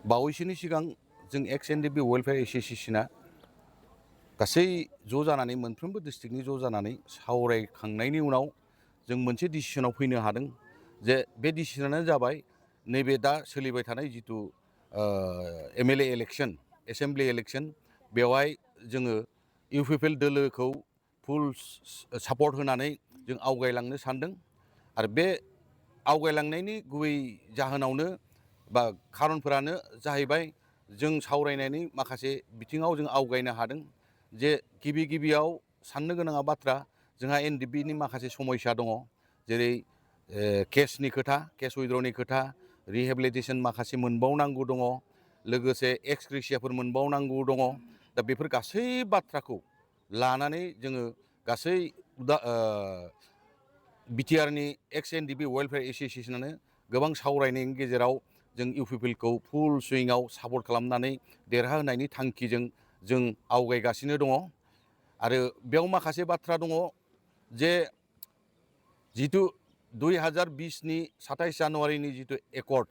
बावैसोनि सिगां जों एक्स एनडिपि वेलफेयार एस'सिएशना गासै ज' जानानै मोनफ्रोमबो डिस्ट्रिक्टनि ज' जानानै सावरायखांनायनि उनाव जों मोनसे डिसिसनाव फैनो हादों जे बे डिसिसनानो जाबाय नैबे दा सोलिबाय थानाय जिथु एमएलए इलेक्शन एसेम्बलि इलेक्शन बेवहाय जोङो इउपिपिएल दोलोखौ फुल सापर्ट होनानै जों आवगायलांनो सानदों आरो बे आवगायलांनायनि गुबै जाहोनावनो बा खारनफोरानो जाहैबाय जों सावरायनायनि माखासे बिथिङाव जों आवगायनो हादों जे गिबियाव साननो गोनाङा बाथ्रा जोंहा एनडिपिनि माखासे समस्या दङ जेरै केसनि खोथा केस उइड्रनि खोथा रिहेबिलिटेसन माखासे मोनबावनांगौ दङ लोगोसे एक्स ग्रेसियाफोर मोनबावनांगौ दङ दा बेफोर गासै बाथ्राखौ लानानै जोङो गासै बिटिआरनि एक्स एनडिपि वेलफेयार एस'सिएशनानो गोबां सावरायनायनि गेजेराव जों इउपिपिएलखौ फुल सुइङाव सापर्ट खालामनानै देरहाहोनायनि थांखिजों जों आवगायगासिनो दङ आरो बेयाव माखासे बाथ्रा दङ जे जिथु 2020नि 27 जानुवारिनि जिथु एकर्ड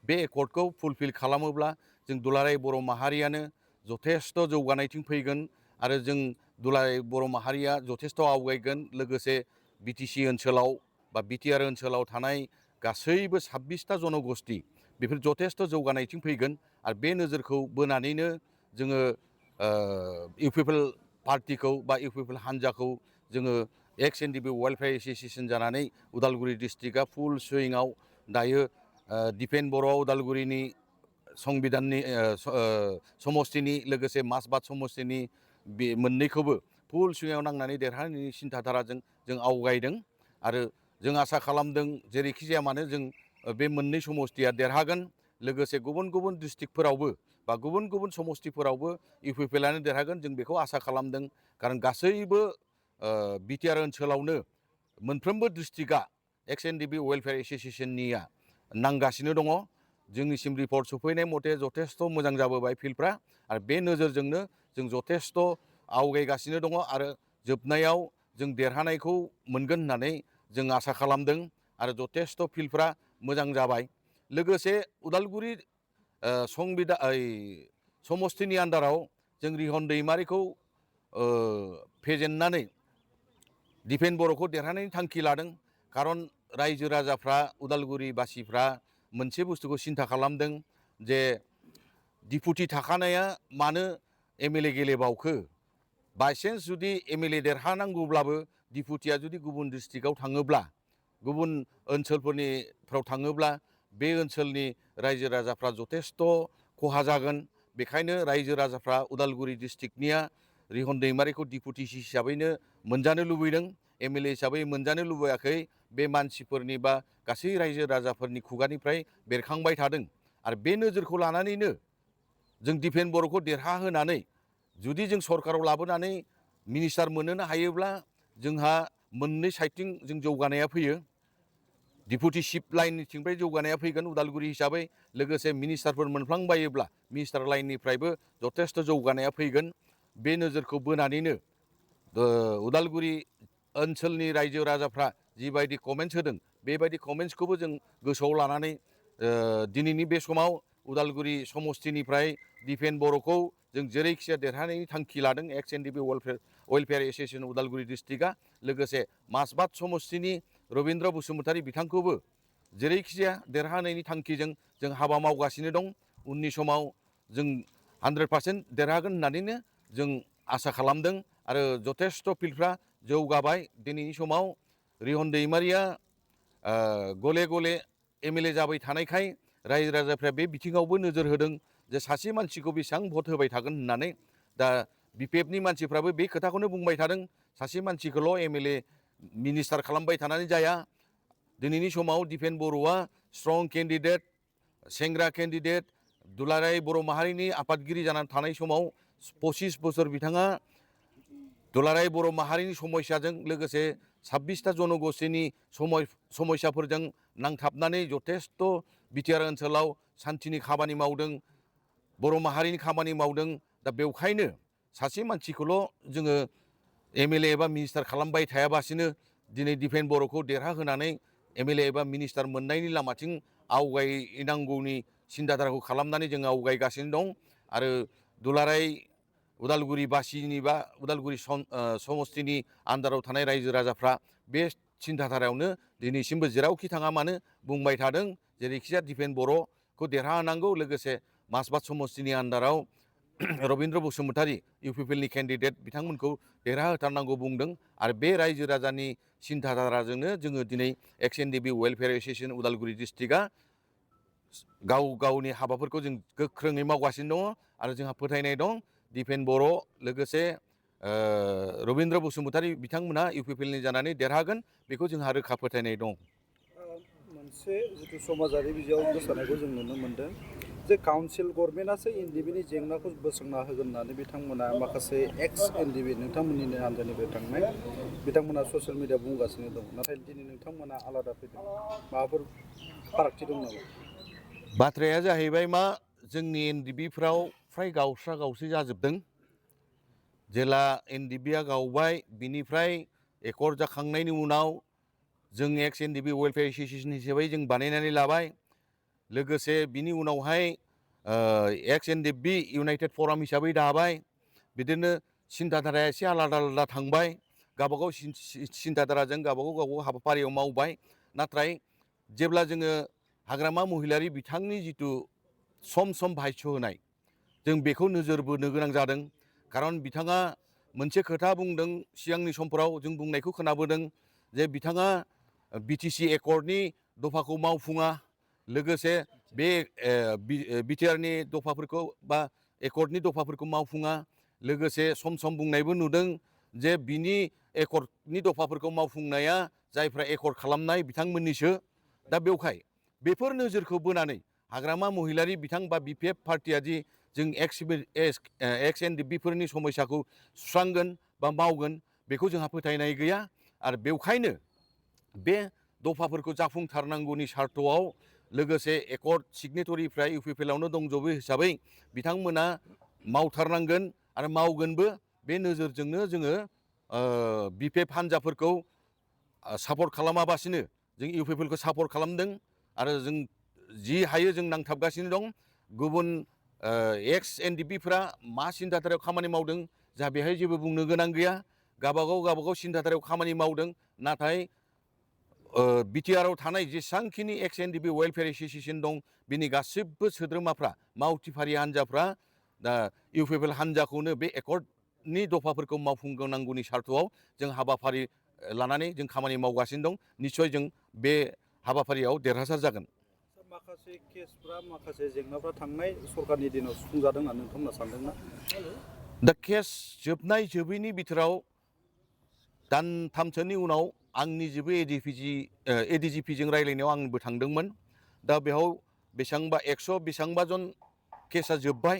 बे एकर्डखौ फुलफिल खालामोब्ला जों दुलाराय बर' माहारियानो जथेस्थ' जौगानायथिं फैगोन आरो जों दुलाराय बर' माहारिया जथेस्थ' आवगायगोन लोगोसे बिटिसि ओनसोलाव बा बिटिआर ओनसोलाव थानाय गासैबो 26टा जनगोष्ठी बेफोर जथेस्थ' जौगानायथिं फैगोन आरो बे नोजोरखौ बोनानैनो जोङो इउपिपिएल पार्टिखौ बा इउपिपिएल हान्जाखौ जोङो एक्स एनडिपि वेलफेयार एस'सिएशन जानानै उदालगुरि डिस्ट्रिक्टआ फुल सुइङाव दायो दिपेन बर' उदालगुरिनि संबिधाननि समस्तिनि लोगोसे मासबाद समस्तिनि बे मोननैखौबो फुल सुइङाव नांनानै देरहानायनि सिन्थाधाराजों जों आवगायदों आरो जों आसा खालामदों जेरैखि जाया मानो जों बे मोननै समस्तिया देरहागोन लोगोसे गुबुन गुबुन डिस्ट्रिक्टफोरावबो बा गुबुन गुबुन समस्तिफोरावबो इउपिपिएलआनो देरहागोन जों बेखौ आसा खालामदों खारन गासैबो बिटिआर ओनसोलावनो मोनफ्रोमबो डिस्ट्रिक्टआ एक्स एनडिपि वेलफेयार एस'सिएशननिया नांगासिनो दङ जोंनिसिम रिपर्ट सफैनाय मथे जथेस्थ' मोजां जाबोबाय फिल्डफ्रा आरो बे नोजोरजोंनो जों जथेस्थ' आवगायगासिनो दङ आरो जोबनायाव जों देरहानायखौ मोनगोन होननानै जों आसा खालामदों आरो जथेस्थ' फिल्डफ्रा मोजां जाबाय लोगोसे उदालगुरि समस्तिनि आन्दाराव जों रिहन दैमारिखौ फेजेननानै दिपेन बर'खौ देरहानायनि थांखि लादों खारन रायजो राजाफ्रा उदालगुरि बासिफ्रा मोनसे बुस्थुखौ सिन्था खालामदों जे डिपुटि थाखानाया मानो एमएलए गेलेबावखो बायसेन्स जुदि एमएलए देरहानांगौब्लाबो डिपुटिया जुदि गुबुन डिस्ट्रिक्टआव थाङोब्ला गुबुन ओनसोलफोरनिफ्राव थाङोब्ला बे ओनसोलनि रायजो राजाफ्रा जथेस्थ' खहा जागोन बेखायनो रायजो राजाफ्रा उदालगुरि डिस्ट्रिक्टनिया रिहन दैमारिखौ डिपुटि हिसाबैनो मोनजानो लुबैदों एमएलए हिसाबै मोनजानो लुबैयाखै बे मानसिफोरनि बा गासै रायजो राजाफोरनि खुगानिफ्राय बेरखांबाय थादों आरो बे नोजोरखौ लानानैनो जों दिपेन बर'खौ देरहाहोनानै जुदि जों सरकाराव लाबोनानै मिनिस्टार मोनहोनो हायोब्ला जोंहा मोननै साइडथिं जों जौगानाया फैयो डिपुटि चिफ लाइननिथिंफ्राय जौगानाया फैगोन उदालगुरि हिसाबै लोगोसे मिनिस्टारफोर मोनफ्लांबायोब्ला मिनिस्टार लाइननिफ्रायबो जथेस्थ' जौगानाया फैगोन बे नोजोरखौ बोनानैनो उदालगुरि ओनसोलनि रायजो राजाफ्रा जिबायदि कमेन्ट्स होदों बेबायदि कमेन्ट्सखौबो जों गोसोआव लानानै दिनैनि बे समाव उदालगुरि समस्तिनिफ्राय दिपेन बर'खौ जों जेरैखिजाया देरहानायनि थांखि लादों एक्स एनडिपि वेलफेयार एस'सिएशन उदालगुरि डिस्ट्रिक्टआ लोगोसे मासबाद समस्तिनि रबिन्द्र बसुमतारी बिथांखौबो जेरैखिजाया देरहानायनि थांखिजों जों हाबा मावगासिनो दं उननि समाव जों 100% देरहागोन होननानैनो जों आसा खालामदों आरो जथेस्थ' फिल्डफ्रा जौगाबाय दिनैनि समाव रिहन दैमारिया गले गले एमएलए जाबाय थानायखाय रायजो राजाफ्रा बे बिथिङावबो नोजोर होदों जे सासे मानसिखौ बेसेबां भट होबाय थागोन होननानै दा बिपिएफनि मानसिफ्राबो बे खोथाखौनो बुंबाय थादों सासे मानसिखौल' एमएलए मिनिस्टार खालामबाय थानानै जाया दिनैनि समाव दिपेन बर'आ स्ट्रं केन्डिडेट सेंग्रा केन्डिडेट दुलाराय बर' माहारिनि आफादगिरि जानानै थानाय समाव 25 बोसोर बिथाङा दुलाराय बर' माहारिनि समस्याजों लोगोसे 26टा जनगोष्ठीनि समस्याफोरजों नांथाबनानै जथेस्थ' बिटिआर ओनसोलाव सान्थिनि खामानि मावदों बर' माहारिनि खामानि मावदों दा बेवखायनो सासे मानसिखौल' जोङो एमएलए एबा मिनिस्टार खालामबाय थायाबासिनो दिनै दिपेन बर'खौ देरहाहोनानै एमएलए एबा मिनिस्टार मोननायनि लामाथिं आवगायनांगौनि सिन्थाधाराखौ खालामनानै जों आवगायगासिनो दं आरो दुलाराय उदालगुरि बासिनि बा उदालगुरि समस्तिनि आन्दाराव थानाय रायजो राजाफ्रा बे सिन्थाधारायावनो दिनैसिमबो जेरावखि थाङा मानो बुंबाय थादों जेरैखिजाया दिपेन बर'खौ देरहाहोनांगौ लोगोसे मासबाद समस्तिनि आन्दाराव रबिन्द्र बसुमतारी इउपिपिएलनि केन्डिडेट बिथांमोनखौ देरहाहोथारनांगौ बुंदों आरो बे रायजो राजानि सिन्थाधाराजोंनो जोङो दिनै XNDB वेलफेयार एस'सियेसन उदालगुरि डिस्ट्रिक्टआ गावनि हाबाफोरखौ जों गोख्रोङै मावगासिनो दङ आरो जोंहा फोथायनाय दं दिपेन बर' लोगोसे रबिन्द्र बसुमतारी बिथांमोना इउपिपिएलनि जानानै देरहागोन बेखौ जोंहा रोखा फोथायनाय दं। मोनसे जिथु समाजारि बिजोङाव गोसारनायखौ जों नुनो मोन्दों जे काउन्सिल गभर्नमेन्टआसो एनडिबिनि जेंनाखौ बोस्रांना होगोन होननानै बिथांमोना माखासे एनडिबि नोंथांमोननिनो आन्दारनिफ्राय थांनाय बिथांमोना ससियेल मिडिया बुंगासिनो दं नाथाय दिनै नोंथांमोना आलादा फैदों माबाफोर फारागथि दं नामा? बाथ्राया जाहैबाय मा जोंनि एनडिबिफ्राव फ्राय गावस्रा गावस्रि जाजोबदों जेला एनडिबिया गावबाय बिनिफ्राय एकर्ड जाखांनायनि उनाव जों XNDB वेलफेयार एस'सियेसन हिसाबै जों बानायनानै लाबाय लोगोसे बिनि उनावहाय XNDB इउनाइटेड फराम हिसाबै दाबाय बिदिनो सिन्थाधाराया एसे आलादा आलादा थांबाय गावबागाव सिन्थाधाराजों गावबागाव हाबाफारियाव मावबाय नाथाय जेब्ला जोङो हाग्रामा महिलारि बिथांनि जिथु सम भाष्य होनाय जों बेखौ नोजोर बोनो गोनां जादों खारन बिथाङा मोनसे खोथा बुंदों सिगांनि समफोराव जों बुंनायखौ खोनाबोदों जे बिथाङा बिटिसि एकर्डनि दफाखौ मावफुङा लोगोसे बे बिटिआरनि दफाफोरखौ बा एकर्डनि दफाफोरखौ मावफुङा लोगोसे सम बुंनायबो नुदों जे बिनि एकर्डनि दफाफोरखौ मावफुंनाया जायफ्रा एकर्ड खालामनाय बिथांमोननिसो दा बेवहाय बेफोर नोजोरखौ बोनानै हाग्रामा महिलारि बिथां बा बिपिएफ पार्टिया दि जों XNDBफोरनि समस्याखौ सुस्रांगोन बा मावगोन बेखौ जोंहा फोथायनाय गैया आरो बेवहायनो बे दफाफोरखौ जाफुंथारनांगौनि सार्थआव लोगोसे एकर्ड सिगनेटरिफ्रा इउपिपिएलआवनो दंजोबो हिसाबै बिथांमोना मावथारनांगोन आरो मावगोनबो बे नोजोरजोंनो जोङो बिपिएफ हान्जाफोरखौ सापर्ट खालामाबासिनो जों इउपिपिएलखौ सापर्ट खालामदों आरो जों जि हायो जों नांथाबगासिनो दं गुबुन XNDBफ्रा मा सिन्थाधारायाव खामानि मावदों जोंहा बेहाय जेबो बुंनो गोनां गैया गावबागाव सिन्थाधारायाव खामानि मावदों नाथाय बिटिआरआव थानाय जेसेबांखिनि XNDB वेलफेयार एस'सियेसन दं बिनि गासिबो सोद्रोमाफ्रा मावथिफारि हान्जाफ्रा दा इउपिपिएल हान्जाखौनो बे एकर्डनि दफाफोरखौ मावफुंनांगौनि सार्थआव जों हाबाफारि लानानै जों खामानि मावगासिनो दं निस्सय जों बे हाबाफारियाव देरहासार जागोन। माखासे केसफ्रा माखासे जेंनाफ्रा थांनाय सरकारनि दिनाव सुफुंजादों होननानै नोंथांमोना सानदोंना? दा केस जोबनाय जोबैनि बिथोराव दानथामसोनि उनाव आंनि जेबो एडिजिपिजों रायज्लायनायाव आंबो थांदोंमोन दा बेयाव बेसेबांबा 100 बेसेबांबा जन केसा जोब्बाय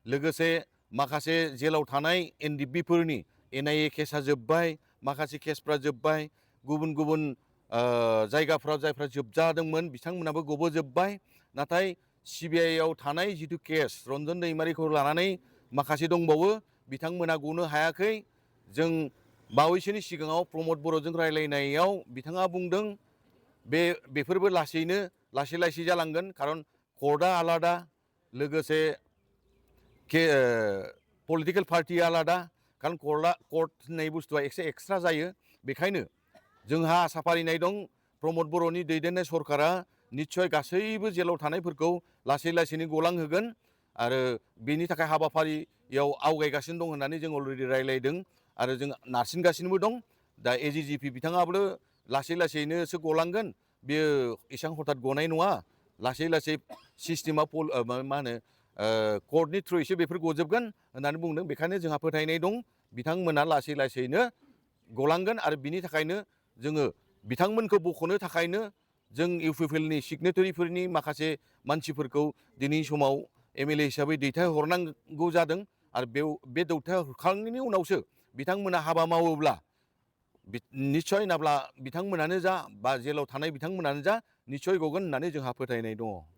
लोगोसे माखासे जेलाव थानाय एनडिबिफोरनि NIA केसा जोब्बाय माखासे केसफ्रा जोब्बाय गुबुन जायगाफ्राव जायफ्रा जोबजादोंमोन बिथांमोनाबो गबोजोब्बाय नाथाय CBIआव थानाय जिथु केस रन्जन दैमारिखौ लानानै माखासे दंबावो बिथांमोना गनो हायाखै जों बावैसोनि सिगाङाव प्रमद बर'जों रायलायनायाव बिथाङा बुंदों बेफोरबो लासै जालांगोन खारन कर्टआ आलादा लोगोसे पलिटिकेल पार्टिया आलादा खारन कर्ट होननाय बुस्थुआ एसे एक्सट्रा जायो बेखायनो जोंहा आसा फारिनाय दं प्रमद बर'नि दैदेननाय सरकारा निस्सय गासैबो जेलाव थानायफोरखौ लासैनो गलांहोगोन आरो बेनि थाखाय हाबाफारियाव आवगायगासिनो दं होननानै जों अलरेडि रायलायदों आरो जों नारसिनगासिनोबो दं दा एजिजिपि बिथाङाबो लासैनोसो गलांगोन बेयो एसेबां हथात गनाय नङा लासै सिस्टेमा मा होनो कर्टनि थ्रुयैसो बेफोर गजोबगोन होननानै बुंदों बेखायनो जोंहा फोथायनाय दं बिथांमोना लासैनो गलांगोन आरो बिनि थाखायनो जोङो बिथांमोनखौ बख'नो थाखायनो जों इउपिपिएलनि सिगनेटरिफोरनि माखासे मानसिफोरखौ दिनैनि समाव MLA हिसाबै दैथायहरनांगौ जादों आरो बे दैथायहरखांनायनि उनावसो बिथांमोना हाबा मावोब्ला निस्सय नाब्ला बिथांमोनानो जा बा जेलाव थानाय बिथांमोनानो जा निस्सय गगोन होननानै जोंहा फोथायनाय दङ।